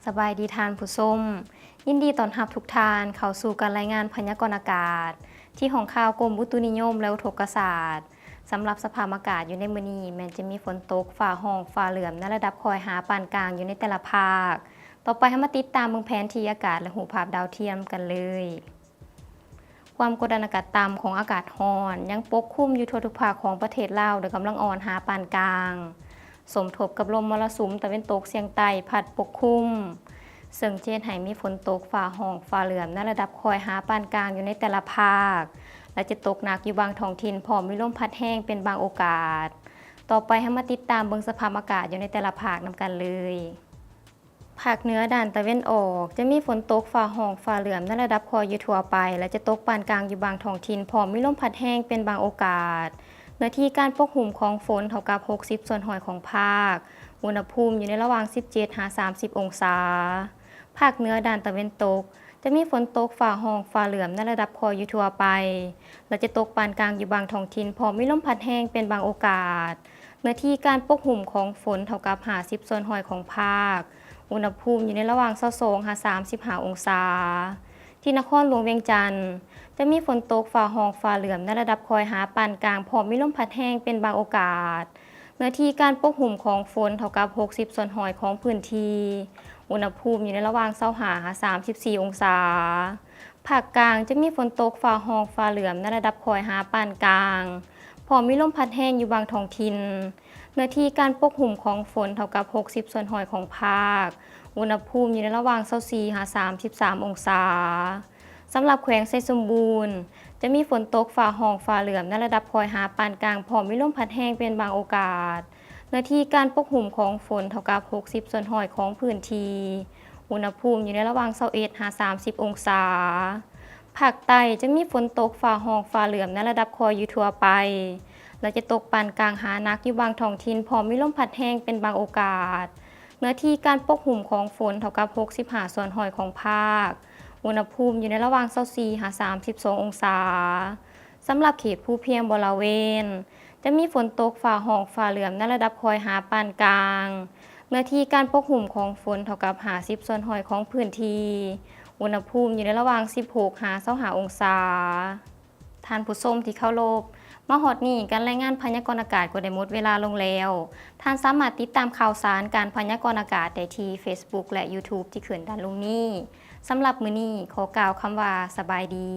ສະບາຍດີທ່ານຜູ້ຊົມ, ຍິນດີຕ້ອນຮັບທຸກທ່ານເຂົ້າສູ່ການລາຍງານພະຍາກອນອາກາດ ທີ່ຫ້ອງຂ່າວກົມອຸຕຸນິຍົມ ແລະ ອຸທົກກະສາດ. ສຳລັບສະພາບອາກາດຢູ່ໃນມື້ນີ້ ແມ່ນຈະມີຝົນຕົກ, ຟ້າຮ້ອງ, ຟ້າເຫຼື້ອມ ໃນລະດັບຄ່ອຍຫາປານກາງຢູ່ໃນແຕ່ລະພາກ. ຕໍ່ໄປເຮົາມາຕິດຕາມເບິ່ງແຜນທີ່ອາກາດ ແລະ ຮູບພາບດາວທຽມກັນເລີຍ. ຄວາມກົດອາກາດຕ່ຳຂອງອາກາດຮ້ອນຍັງປົກຄຸມຢູ່ທົ່ວທຸກພາກຂອງປະເທດລາວ ໂດຍກຳລັງອ່ອນຫາປານກາງ ສົມທົບກັບລົມມໍລະສຸມຕາເວັນຕົກສຽງໃຕ້ພັດປົກຄຸມ, ເຊິ່ງຈະເຮັດໃຫ້ມີຝົນຕົກ, ຟ້າຮ້ອງ, ຟ້າເຫຼື້ອມ ໃນລະດັບຄ່ອຍຫາປານກາງຢູ່ໃນແຕ່ລະພາກ ແລະ ຈະຕົກໜັກຢູ່ບາງທ້ອງຖິ່ນ ພ້ອມມີລົມພັດແຮງເປັນບາງໂອກາດ. ຕໍ່ໄປເຮົາມາຕິດຕາມເບິ່ງສະພາບອາກາດຢູ່ໃນແຕ່ລະພາກນຳກັນເລີຍ. ພາກເໜືອດ້ານຕາເວັນອອກ ຈະມີຝົນຕົກ, ຟ້າຮ້ອງ, ຟ້າເຫຼື້ອມ ໃນລະດັບຄ່ອຍຢູ່ທົ່ວໄປ ແລະ ຈະຕົກປານກາງຢູ່ບາງທ້ອງຖິ່ນ ພ້ອມມີລົມພັດແຮງເປັນບາງໂອກາດ. ເນື້ອທີ່ການປົກຫຸ້ມຂອງຝົນເທົ່າກັບຫົກສິບສ່ວນຮ້ອຍຂອງພາກ. ອຸນຫະພູມຢູ່ໃນລະຫວ່າງສິບເຈັດຫາສາມສິບອົງສາ. ພາກເໜືອດ້ານຕາເວັນຕົກ ຈະມີຝົນຕົກ, ຟ້າຮ້ອງ, ຟ້າເຫຼື້ອມ ໃນລະດັບຄ່ອຍຢູ່ທົ່ວໄປ ແລະ ຈະຕົກປານກາງຢູ່ບາງທ້ອງຖິ່ນ ພ້ອມມີລົມພັດແຮງເປັນບາງໂອກາດ. ເນື້ອທີ່ການປົກຫຸ້ມຂອງຝົນເທົ່າກັບຫ້າສິບສ່ວນຮ້ອຍຂອງພາກ. ອຸນຫະພູມຢູ່ໃນລະຫວ່າງຊາວສອງຫາສາມສິບຫ້າອົງສາ. ທີ່ນະຄອນຫຼວງວຽງຈັນ ຈະມີຝົນຕົກ, ຟ້າຮ້ອງ, ຟ້າເຫຼື້ອມ ໃນລະດັບຄ່ອຍຫາປານກາງ ພ້ອມມີລົມພັດແຮງເປັນບາງໂອກາດ. ເນື້ອທີ່ການປົກຫຸ້ມຂອງຝົນເທົ່າກັບຫົກສິບສ່ວນຮ້ອຍຂອງພື້ນທີ່. ອຸນຫະພູມຢູ່ໃນລະຫວ່າງຊາວຫ້າຫາສາມສິບສີ່ອົງສາ. ພາກກາງຈະມີຝົນຕົກ, ຟ້າຮ້ອງ, ຟ້າເຫຼື້ອມ ໃນລະດັບຄ່ອຍຫາປານກາງ ພ້ອມມີລົມພັດແຮງຢູ່ບາງທ້ອງຖິ່ນ. ເນື້ອທີ່ການປົກຫຸ້ມຂອງຝົນເທົ່າກັບຫົກສິບສ່ວນຮ້ອຍຂອງພາກ. ອຸນຫະພູມຢູ່ໃນລະຫວ່າງຊາວສີ່ຫາສາມສິບສາມອົງສາ. ສຳລັບແຂວງໄຊສົມບູນ ຈະມີຝົນຕົກ, ຟ້າຮ້ອງ, ຟ້າເຫຼື້ອມ ໃນລະດັບຄ່ອຍຫາປານກາງ ພ້ອມມີລົມພັດແຮງເປັນບາງໂອກາດ. ເນື້ອທີ່ການປົກຫຸ້ມຂອງຝົນເທົ່າກັບຫົກສິບສ່ວນຮ້ອຍຂອງພື້ນທີ່. ອຸນຫະພູມຢູ່ໃນລະຫວ່າງຊາວເອັດຫາສາມສິບອົງສາ. ພາກໃຕ້ຈະມີຝົນຕົກ, ຟ້າຮ້ອງ, ຟ້າເຫຼື້ອມ ໃນລະດັບຄ່ອຍຢູ່ທົ່ວໄປ ແລະ ຈະຕົກປານກາງຫາໜັກຢູ່ບາງທ້ອງຖິ່ນ ພ້ອມມີລົມພັດແຮງເປັນບາງໂອກາດ. ເນື້ອທີ່ການປົກຫຸ້ມຂອງຝົນເທົ່າກັບຫົກສິບຫ້າສ່ວນຮ້ອຍຂອງພາກ. ອຸນຫະພູມຢູ່ໃນລະຫວ່າງຊາວສີ່ຫາສາມສິບສອງອົງສາ. ສຳລັບເຂດພູພຽງບໍລະເວນ ຈະມີຝົນຕົກ, ຟ້າຮ້ອງ, ຟ້າເຫຼື້ອມ ໃນລະດັບຄ່ອຍຫາປານກາງ. ເນື້ອທີ່ການປົກຫຸ້ມຂອງຝົນເທົ່າກັບຫ້າສິບສ່ວນຮ້ອຍຂອງພື້ນທີ່. ອຸນຫະພູມຢູ່ໃນລະຫວ່າງສິບຫົກຫາຊາວຫ້າອົງສາ. ທ່ານຜູ້ຊົມທີ່ເຄົາລົບ, ມາຮອດນີ້ ການລາຍງານພະຍາກອນອາກາດກໍໄດ້ໝົດເວລາລົງແລ້ວ. ທ່ານສາມາດຕິດຕາມຂ່າວສານການພະຍາກອນອາກາດໄດ້ທີ່ Facebook ແລະ YouTube ທີ່ຂຶ້ນດ້ານລຸ່ມນີ້. ສຳລັບມື້ນີ້ ຂໍກ່າວຄຳວ່າ ສະບາຍດີ.